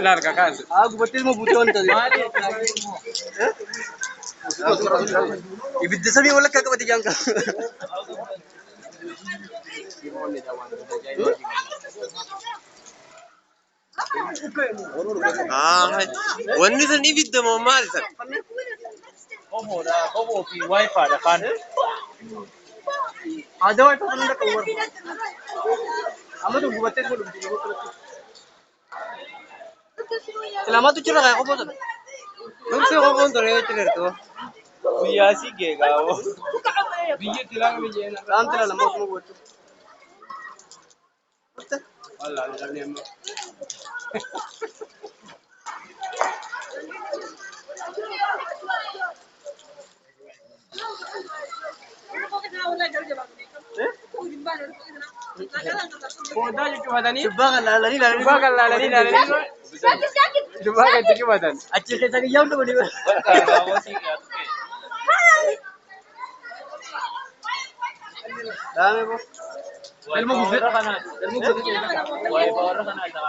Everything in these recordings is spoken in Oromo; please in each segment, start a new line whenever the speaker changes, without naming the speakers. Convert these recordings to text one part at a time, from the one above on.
Laal kakaase.
Haa, gubattee immoo buutee waan taate. Ibidda samii walakkaa qabate jaan qaba.
Wanni san ibidda moo maali san?
Qofoodha. Qofoo fi waayifaadha kaan.
Aadaa waayifaa kan hunda qabu warra. Amma tun gubattee immoo dhumti yeroo kanatti. Silamaatu jira kaa qofoo sana.
Dhumsi qofoon ture yoo jireertu.
Guyyaa si geegaawoo.
Dhaamti lama osuma gubattu.
Foddaa cuccufatanii.
Shibbaa kan laalanii laalanii.
Shibbaa kan laalanii laalanii. Shibbaa kan cuccufatan.
Achi keessa guyyaa hunda walii bara.
Bakka gaawoo si gaatu.
Dhaame boo.
Ilma gubbee. Ilma gubbee. Waayifaa warra kanaati.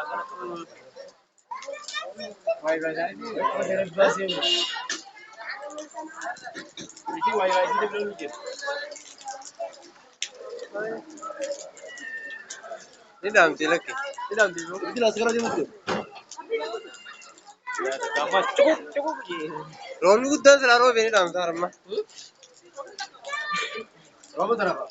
Ni dhaamti lakki.
Ni dhaamti boo. Ibiddi as gara deemuutti.
Roobni guddaan silaa roobee ni dhaamta harma.
Rooba tana fa'a.